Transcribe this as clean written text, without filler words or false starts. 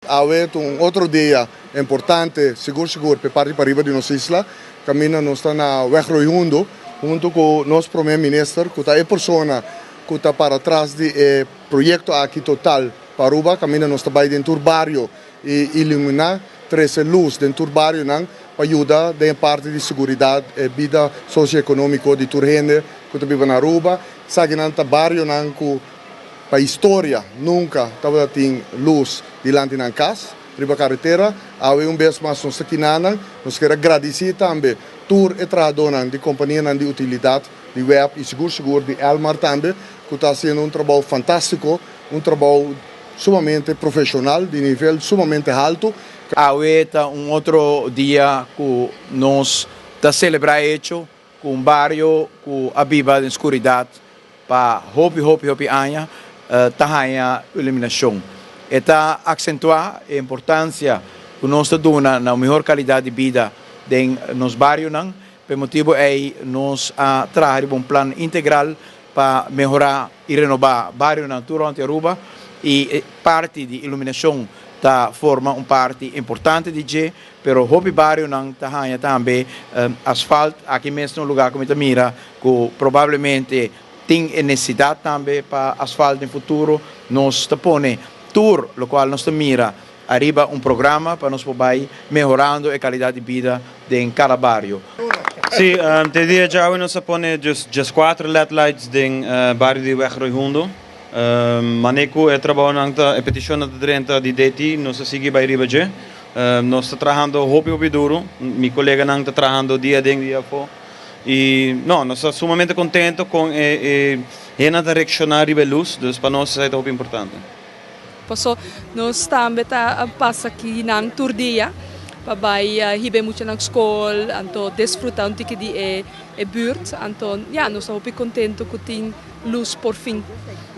Awe un otro dia importante, sigur sigur, pa parti pariba di nos isla. Kaminda nos ta na Weg Rooi Hundo, huntu ku nos promé minister, ku ta e persona ku ta para tras di e proyekto aki total pa Aruba, kaminda nos ta bai den tur bario i iluminá, trese lus den tur barionan pa yuda den parti di seguridat, bida sosioekonómiko di tur hende ku ta biba na Aruba. Esakinan ta barionan ku pa historia nunka tabatin lus dilanti nan kas riba karetera. Awe un bes mas nos ta kinanan. Nos kier a gradisí tambe tur e trahadónan di kompanianan di utilidat di WEB i sigur sigur di Elmar tambe ku ta hasiendo un trabou fantástiko, un trabou sumamente profeshonal di nivel sumamente haltu. Awe ta un otro dia ku nos ta selebrá e echo ku un bario ku a biba den skuridat pa hopi hopi hopi aña ta haña iluminashon. E ta aksentuá e importansia ku nos ta duna na un mihor kalidat di bida den nos barionan. Pa e motibu ei nos a traha riba un plan integral pa mehorá i renobá barionan tur rònt di Aruba i e parti di iluminashon ta forma un parti importante di dje. Pero hopi barionan ta haña tambe asfalt. Aki mes ta un lugá ku mi ta mira ku probablemente tin e nesesidat tambe pa asfalt den futuro. Nos ta pone tur lokual nos ta mira ariba un programa pa nos por bai mehorando e kalidat di bida den kada bario. Sí, te dia djawe nos a pone 14 led lights den bario di Weg Rooi Hundo. Mane ku e trabounan ta, e petishonnan ta drenta di DT, nos a sigui bai riba dje. Nos ta trahando hopi hopi duru, mi koleganan ta trahando dia aden dia afó. I no, nos ta sumamente kontento kon e hendenan ta reakshoná riba e lus, dus pa nos esei ta hopi importante. Paso nos tambe ta pasa akinan tur dia pa bai hiba e muchanan skol, anto disfrutá un tiki di e buurt. Anto ya, nos ta hopi kontento ku tin lus porfin.